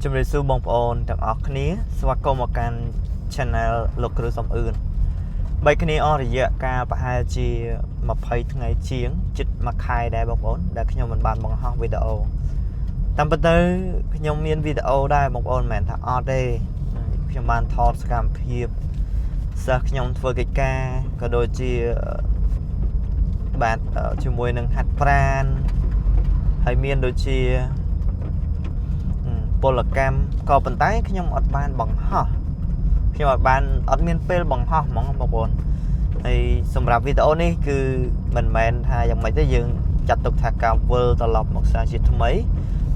ជំរាបសួរបងប្អូនទាំងអស់គ្នាស្វាគមន៍មកកាន់ Channel លោកគ្រូសំអឿនបីគ្នាអស់រយៈកាលប្រហែលជា20ថ្ងៃជាងជិតមួយខែដែរបងប្អូនដែលខ្ញុំមិនបានបង្ហោះវីដេអូតាមពិតទៅខ្ញុំមានវីដេអូដែរបងប្អូនមិនមែនថាអត់ទេខ្ញុំបានថតសកម្មភាពសិស្សខ្ញុំធ្វើកិច្ចការក៏ដូចជាបាទជាមួយនឹងហាត់ប្រានហើយមានដូចជា ពលកម្មក៏ប៉ុន្តែខ្ញុំអត់បានបង្ហោះខ្ញុំអត់បានអត់មានពេលបង្ហោះហ្មងបងប្អូនហើយសម្រាប់វីដេអូនេះគឺមិនមែនថាយ៉ាងម៉េចទេយើងចាត់ទុកថាការវិលត្រឡប់មកសារជាថ្មី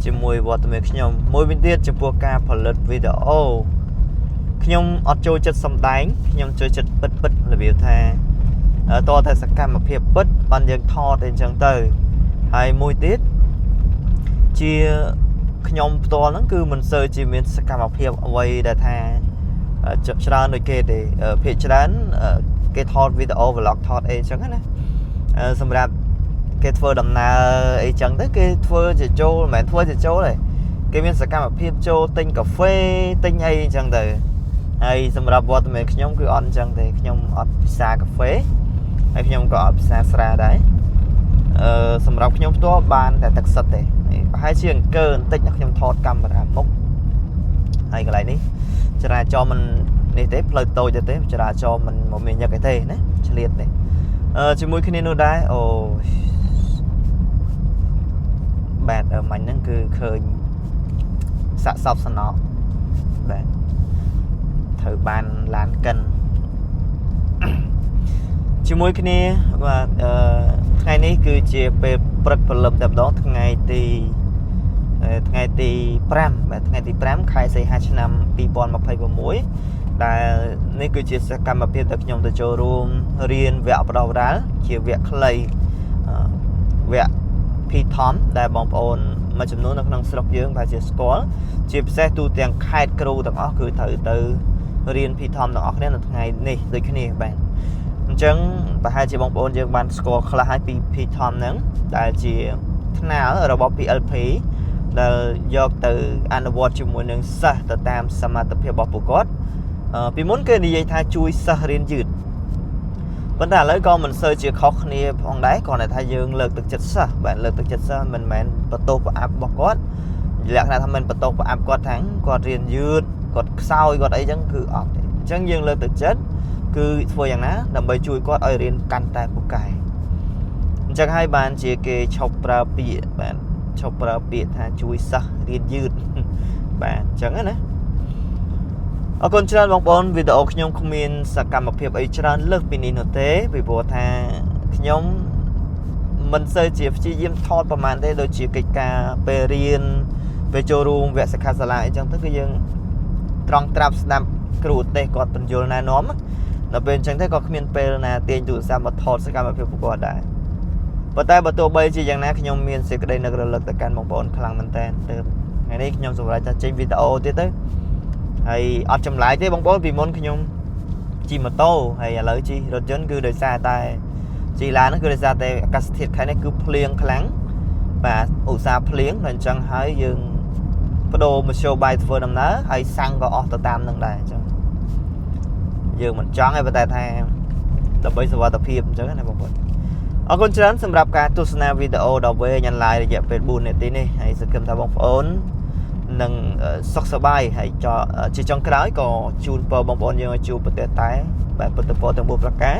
ជាមួយវត្តមានខ្ញុំមួយវិញទៀតចំពោះការផលិតវីដេអូខ្ញុំអត់ចូលចិត្តសម្ដែងខ្ញុំចូលចិត្តពិតពិតរបៀបថាតើតែសកម្មភាពពិតបានយើងថតអីចឹងទៅហើយមួយទៀតជាខ្ញុំផ្ទាល់ហ្នឹងគឺមិនសូវជាមានសកម្មភាពអ្វីដែលថាច្រើនដូចគេទេភាគច្រើនគេថតវីដេអូ vlog ថតអីចឹងណាសម្រាប់គេធ្វើដំណើរអីចឹងទៅគេធ្វើជាចូលមិនមែនធ្វើជាចូលទេគេមានសកម្មភាពចូលទិញកាហ្វេទិញអីចឹងទៅហើយសម្រាប់វត្តមានខ្ញុំគឺអត់ចឹងទេខ្ញុំអត់ពិសាកាហ្វេហើយខ្ញុំក៏អត់ពិសាស្រាដែរអឺសម្រាប់ខ្ញុំផ្ទាល់បានតែទឹកសុទ្ធទេប្រហែលជាអង្គើបន្តិចណាខ្ញុំថតកាមេរ៉ាមុខហើយកន្លែងនេះចរាចរណ៍មិននេះទេផ្លូវតូចទេចរាចរណ៍មិនមកមានញឹកអីទេណាឆ្លៀតនេះអឺជាមួយគ្នានោះដែរអូបាទមិញហ្នឹងគឺឃើញសាក់សពសំណក់បាទត្រូវបានឡានកិនជាមួយគ្នាបាទអឺថ្ងៃនេះគឺជាពេលព្រឹកព្រលឹមតែម្ដងថ្ងៃទី5បាទថ្ងៃទី5ខែសីហាឆ្នាំ2026ដែលនេះគឺជាសកម្មភាពដែលខ្ញុំទៅចូលរួមរៀនវគ្គបណ្ដុះបណ្ដាលជាវគ្គខ្លីវគ្គ PTOM ដែលបងប្អូនមួយចំនួននៅក្នុងស្រុកយើងប្រហែលជាស្គាល់ជាពិសេសទូទាំងខេត្តគ្រូទាំងអស់គឺត្រូវទៅរៀន PTOM ទាំងអស់គ្នានៅថ្ងៃនេះដូចគ្នាបាទអញ្ចឹងប្រហែលជាបងប្អូនយើងបានស្គាល់ខ្លះហើយពី PTOM ហ្នឹងដែលជាថ្នាលរបស់ PLP ដែលយកទៅអនុវត្តជាមួយនឹងសិស្សទៅតាមសមត្ថភាពរបស់ពួកគាត់ពីមុនគេនិយាយថាជួយសិស្សរៀនយឺតប៉ុន្តែឥឡូវក៏មិនសូវជាខុសគ្នាផងដែរគ្រាន់តែថាយើងលើកទឹកចិត្តសិស្សបាទលើកទឹកចិត្តសិស្សមិនមែនបន្ទោសប្រអាប់របស់គាត់លក្ខណៈថាមិនបន្ទោសប្រអាប់គាត់ថាគាត់រៀនយឺតគាត់ខ្សោយគាត់អីចឹងគឺអត់ទេអញ្ចឹងយើងលើកទឹកចិត្តគឺធ្វើយ៉ាងណាដើម្បីជួយគាត់ឲ្យរៀនកាន់តែពូកែអញ្ចឹងហើយបានជាគេឈប់ប្រើពាក្យបាទឈប់ប្រើពាក្យថាជួយសិស្សរៀនយឺតបាទអញ្ចឹងណាអរគុណច្រើនបងប្អូនវីដេអូខ្ញុំគ្មានសកម្មភាពអីច្រើនលើសពីនេះនោះទេពីព្រោះថាខ្ញុំមិនសូវជាព្យាយាមថតប្រហែលទេដូចជាកិច្ចការពេលរៀនពេលចូលរួមវគ្គសិក្ខាសាលាអីចឹងទៅគឺយើងត្រង់ត្រាប់ស្ដាប់គ្រូឧទេសគាត់ពន្យល់ណែនាំដល់ពេលអញ្ចឹងទៅក៏គ្មានពេលណាទាញទូរស័ព្ទមកថតសកម្មភាពពួកគាត់ដែរប៉ុន្តែបើទោះបីជាយ៉ាងណាខ្ញុំមានសេចក្តីនឹករលឹកទៅកាន់បងប្អូនខ្លាំងមែនតើទើបថ្ងៃនេះខ្ញុំសម្រេចថាចេញវីដេអូទៀតទៅហើយអត់ចម្លែកទេបងប្អូនពីមុនខ្ញុំជិះម៉ូតូហើយឥឡូវជិះរថយន្តគឺដោយសារតែជិះឡានហ្នឹងគឺដោយសារតែអាកាសធាតុខែនេះគឺភ្លៀងខ្លាំងបាទឧស្សាហ៍ភ្លៀងដល់អញ្ចឹងហើយយើងបដូរមធ្យោបាយធ្វើដំណើរហើយសាំងក៏អស់ទៅតាមនឹងដែរអញ្ចឹងយើងមិនចង់ទេប៉ុន្តែថាដើម្បីសុវត្ថិភាពអញ្ចឹងណាបងប្អូនអរគុណច្រើនសម្រាប់ការទស្សនាវីដេអូដ៏វែងអន្លាយរយៈពេល4នាទីនេះហើយសង្ឃឹមថាបងប្អូននឹងសុខសប្បាយហើយជាចុងក្រោយក៏ជូនពរបងប្អូនយើងឲ្យជួបប្រទេសតែបាទពុទ្ធពរទាំង4ប្រការ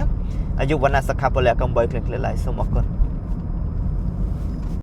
អាយុវណ្ណៈសុខៈពលៈកំបីគ្លៀងគ្លាឡើយសូមអរគុណ។